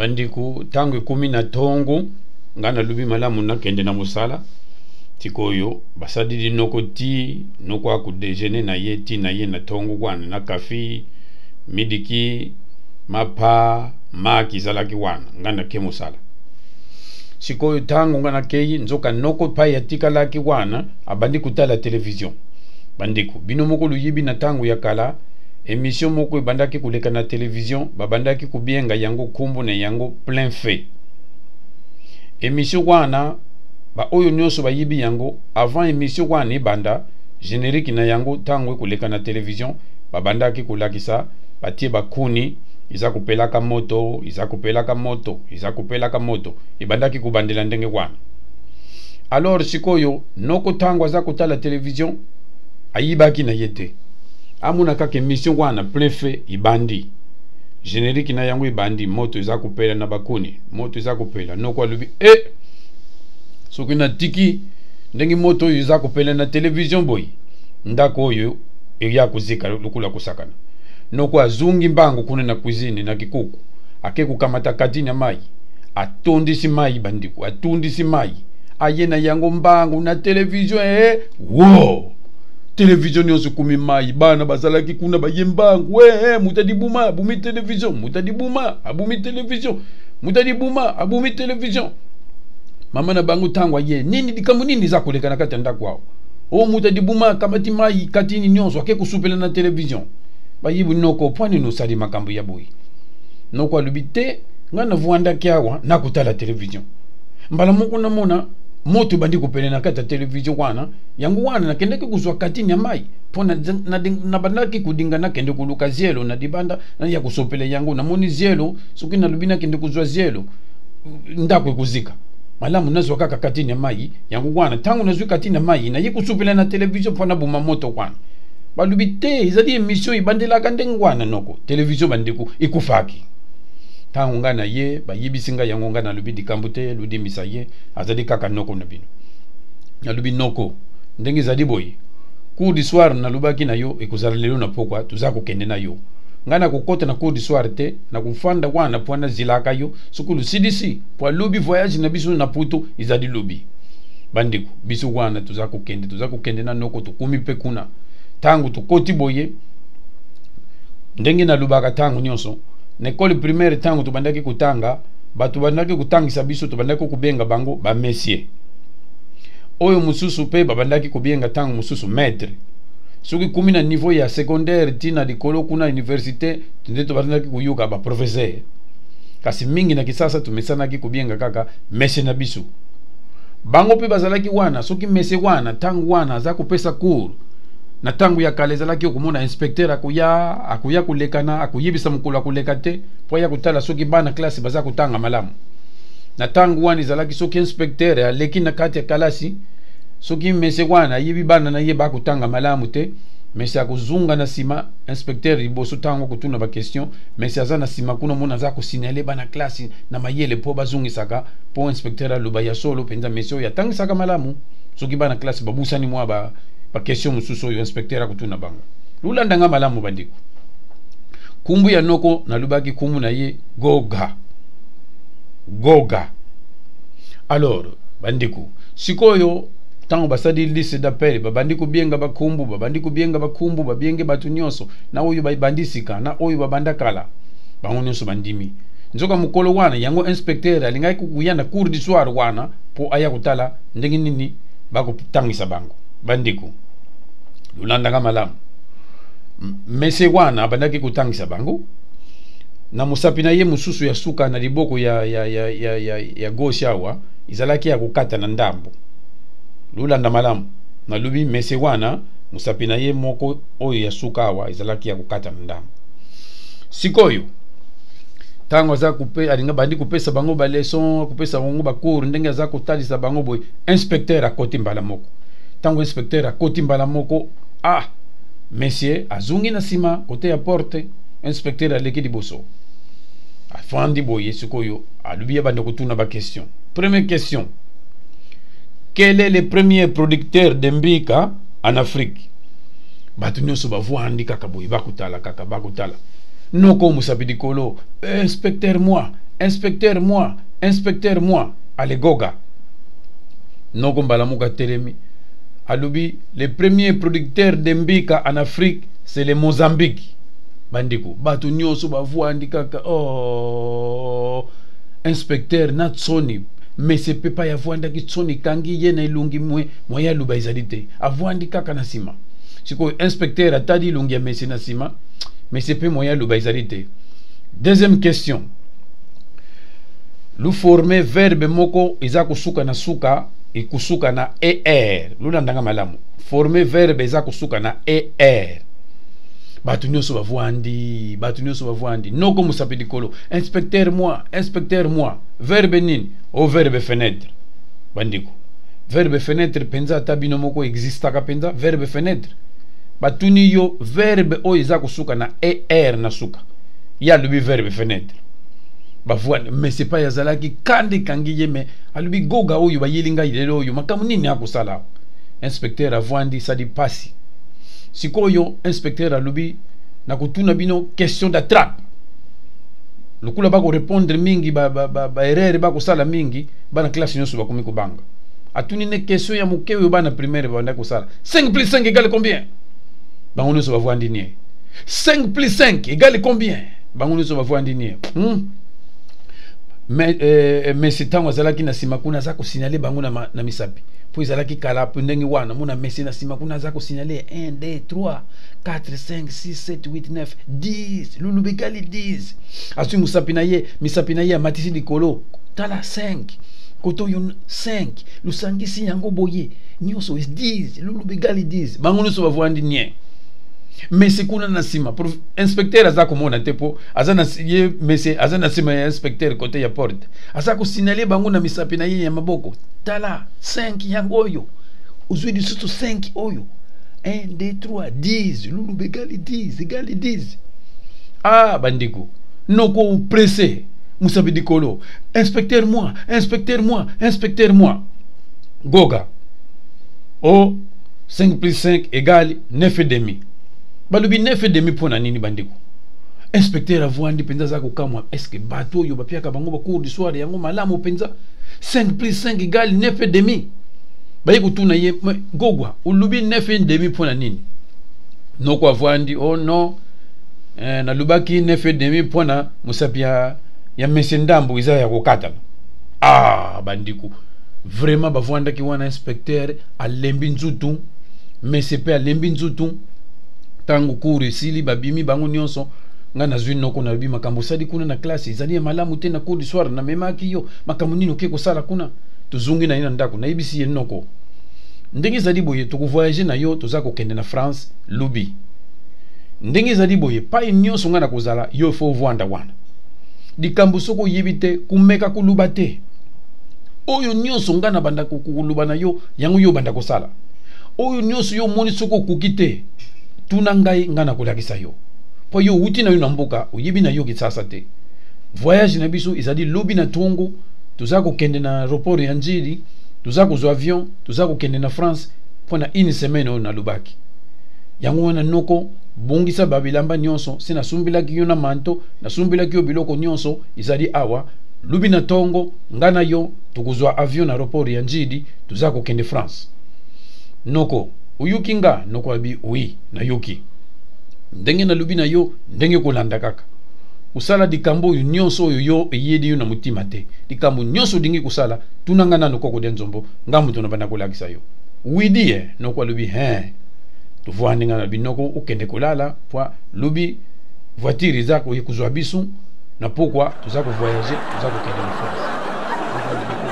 Bandeko, ntango ekomi na ntongo, ngai nalobi malamu nakende na mosala. Sikoyo basalili noko ti noko akodejeuner na ye ti na ye na ntongo wana na kafi miliki mapa maki ezalaki wana, ngai nake mosala. Sikoyo ntango ngai nakei, nzoka noko pai atikalaki wana abandi kotala television. Bandeko, bino moko loyibi na ntango ya kala, emission moko ebandaki koleka na television, babandaki kobenga yango nkombo na yango Plein Feu. Emission wana, baoyo nyonso bayibi yango, avant emission wana ebanda, generique na yango ntango ekoleka na television, babandaki kolakisa batie bakuni eza kopelaka moto, eza kopelaka moto, eza kopelaka moto, ebandaki kobandela ndenge wana. Alors sikoyo noko ntango aza kotala television, ayibaki na ye te, amona kaka emission wana Plein Feu ebandi, generique na yango ebandi, moto eza kopela na bakuni, moto eza kopela. Noko alobi e soki natiki ndenge moto oyo eza kopela na television boye, ndako oyo eya kozika lokola kosakana. Noko azungi mbangu kuna na cuisine na kikuku, ake kokamata katini ya mai, atondisi mai. Bandeko, atondisi mai, aye na yango mbangu na television. E wo, television nyonso ekomi mai. Bana bazalaki kuna baye mbangu: e moto alibuma abumi television, moto alibuma abumi television, moto alibuma abumi television. Mama na bango ntango aye: nini, likambo nini eza koleka na kati ya ndako awa? O moto alibuma akamati mai katini nyonso, ake kosupela na television. Bayibi noko: mpo nini osali makambo ya boye? Noko alobi: te, ngai navwandaki awa nakotala television, mbala moko namona moto ebandi kopele na kati ya television wana. Yango wana nakendaki kozwa katini ya mai mpo nabandaki kodinga nakende koluka zielo na libanda ya kosopela yango. Namoni zielo, soki nalobi nakende kozwa zielo, ndako ekozika. Malamu nazwa kaka katini ya mai. Yango wana ntango nazwi katini ya mai, naye kosopela na television mpo naboma moto wana. Balobi: te, ezali emission ebandelaka ndenge wana. Noko, television, bandeko, ekufaki. Ntango ngai na ye bayebisi ngai yango, ngai nalobi likambo te, lodimbisa ye, azali kaka noko na bino. Nalobi: noko, ndenge ezali boye, cours du soir nalobaki na yo ekozala lelo na pokwa, toza kokende na yo. Ngai nakokɔta na cours du soir te, nakofanda wana mpo nazilaka yo soki lusilisi, mpo alobi voyage na biso na Poto ezali lobi. Bandeko, biso wana toza kokende, toza kokende na noko, tokomi mpe kuna. Ntango tokoti boye, ndenge nalobaka ntango nyonso, na école primaire ntango tobandaki kotanga, bato bandaki kotangisa biso, tobandaki kobenga bango bamessieurs. Oyo mosusu mpe babandaki kobenga ntango mosusu maître. Soki kumi na niveau ya secondaire ntina likolo kuna université, nde tobandaki koyoka baprofesseur. Kasi mingi na Kisasa tomesanaki kobenga kaka monsieur na biso. Bango mpe bazalaki wana. Soki monsieur wana ntango wana aza kopesa cours, na ntango ya kala ezalaki okomona inspecteur akoya, akoya kolekana, akoyebisa mokolo akoleka te mpo aya kotala soki bana classe baza kotanga malamu. Na ntango wana ezalaki soki inspecteur aleki na kati ya kalasi, soki monsieur wana ayebi bana na ye bakotanga malamu te, monsieur akozunga na nsima, inspecteur liboso. Ntango akotuna baquestion, monsieur aza na nsima kuna, mona aza kosignaler bana classe na mayele mpo bazongisaka, mpo inspecteur aloba: ya solo mpenza, monsieur oyo atangisaka malamu. Soki bana classe babusani mwa baquestion mosusu oyo inspecteur akotuna bango. Lulandanga malamu, bandeko. Kumbu ya noko, nalobaki kumbu na ye Goga, Goga. Alors bandeko, sikoyo ntango basali liste d'appel, babandi kobenga bakumbu, babandi kobenga bakumbu, babenge bato nyonso, na oyo babandi sika na oyo babanda kala, bango nyonso bandimi. Nzoka mokolo wana yango inspecteur alingaki koya na cours du soir wana mpo aya kotala ndenge nini bakotangisa bango. Bandeko, lolandanga malamu. Monsieur wana abandaki kotangisa bango na mosapi na ye mosusu ya suka na liboko ya gauche awa ezalaki ya kokata na ndambo. Lolanda malamu, nalobi monsieur wana mosapi na ye moko oyo ya suka awa ezalaki ya kokata na ndambo. Sikoyo ntango aza kupe, alinga bandi kopesa bango baleçon, kopesa bango bacours, ndenge aza kotalisa bango boye, inspecteur akoti mbala moko. Ntango inspecteur akoti mbala moko, ah, monsieur azongi na nsima kote ya porte, inspecteur aleki liboso, afandi boye. Sikoyo alobi ya banda kotuna baquestion. Première question: quel est le premier producteur de mbika en Afrique? Bato nyonso bavwandi kaka boye, bakotala kaka, bakotala noko mosapi likolo. Inspecteur: moi. Inspecteur moi, inspecteur moi. Allez goga. Noko mbala moko atelemi. Alobi le premier producteur de mbika en Afrique, c'est le Mozambique. Bandeko, bato nyonso bavwandi kaka oh inspecteur na tsoni mese mpe pai avwandaki tsoni ekangi ye na elongi mwe moye aloba ezali te avwandi kaka na nsima sikoyo inspecteur atali elongi ya mese na nsima mese mpe moye aloba ezali te. Deuxième question, luforme verbe moko eza kosuka na suka ekosuka na er. Lulandanga malamu, forme verbe eza kosuka na er. Bato nyonso bavwandi, bato nyonso bavwandi. Noko mosapi likolo, inspecteur moi, inspecteur moi. Verbe nini? O verbe fenêtre. Bandeko, verbe fenêtre mpenza ata bino moko existaka mpenza verbe fenêtre? Batuni yo verbe oyo eza kosuka na er na suka, ye alobi verbe fenêtre. Bavwani mais c'est pas azalaki kanda ekangi ye me alobi goga oyo bayeli ngai lelo oyo makambo nini akosala. Inspecteur avwandi esali pasi. Sikoyo inspecteur alobi nakotuna bino question d'attrape. Lokola bakorépondre mingi baerreur ba, ba, ba bakosala mingi, bana classe nyonso bakomi kobanga. Atuni ne question ya moke oyo bana primaire babandaki kosala: 5 plus 5 égale combien? Bango nyonso bavwandi nie. 5 plus 5 égale combien? Bango nyonso bavwandi nie. Mais mesi ntango azalaki na nsima kuna aza kosignale bango na misapi mpo ezalaki kala mpo ndenge wana mona mesi na nsima kuna aza kosignale 1 2 3 4 5 6 7 8 9 10 luluba egali 10. Azwi mosapi na ye, misapi na ye amatisi likolo, tala 5 koto oyo 5 lusangisi yango boye nyonso 10 luluba egali 10. Bango nyonso bavwandi nie. Mese kuna na nsima inspecteur aza komona te mpo aza na ye mese aza na nsima ya inspecteur kote ya porte aza kosignale bango na misapi na ye ya maboko: tala 5 yango oyo ozwi lisusu 5 oyo 1 2 3 10 luluba egali 10 egali 10. Ah bandeko, noko pressé mosapi likolo, inspecteur moi, inspecteur moi, inspecteur moi. Goga o 5 plus 5 égale 9 et demi. Balobi 9 et demi mpo na nini? Bandeko, inspecteur avwandi mpenza aza kokamwa. Est-ce bato oyo bapiaka bango bacours du soir yango malamu mpenza? 5 plus 5 égale 9 et demi. Baye kotuna ye: gogwa olobi 9 et demi mpo na nini? Noko avwandi: oh non, nalobaki 9 et demi mpo na mosapi ya mese ndambo eza ya kokatana. Ah bandeko, vraiment bavwandaki wana. Inspecteur alembi nzutu, mese mpe alembi nzutu. Ntango cours esili, babimi bango nyonso. Ngai nazwi noko, nalobi: makambo osali kuna na classe ezali ya malamu te. Na cours du soir namemaki yo, makambo nini oke kosala kuna? Tozongi na ye na ndako, nayebisi ye: noko, ndenge ezali boye, tokovoyage na yo, toza kokende na France lobi. Ndenge ezali boye, pai nyonso ngai na kozala, yo fo ovwanda wana. Likambo soki oyebi te, kumeka koluba te. Oyo nyonso ngai na banda koluba na yo, yango yo obanda kosala. Oyo nyonso yo omoni soki okoki te, tuna ngai, ngai nakolakisa yo, mpo yo owuti na yo na mboka, oyebi na yo Kisasa te. Voyage na biso ezali lobi na ntongo, toza kokende na aéroport ya Njili, toza kozwa avion, toza kokende na France mpo na une semaine. Oyo nalobaki yango wana. Noko, bongisa babilamba nyonso se nasumbilaki yo na manto, nasumbelaki yo biloko nyonso ezali awa. Lobi na ntongo ngai na yo tokozwa avion na aéroport ya Njili, toza kokende France. Noko, oyoki nga? Noko abi: oui, nayoki. Ndenge nalobi na yo, ndenge kolanda kaka kosala likambo oyo nyonso oyo yo eyeli yo na motima te. Likambo nyonso olingi kosala, tuna nga nano koko de nzombo, nga moto na banda kolakisa yo widi ye. Noko alobi hein. Tovwandi, nga na binoko okende kolala po lobi voiture eza kozwa biso na pokwa, toza kovoyage, toza kokende na France.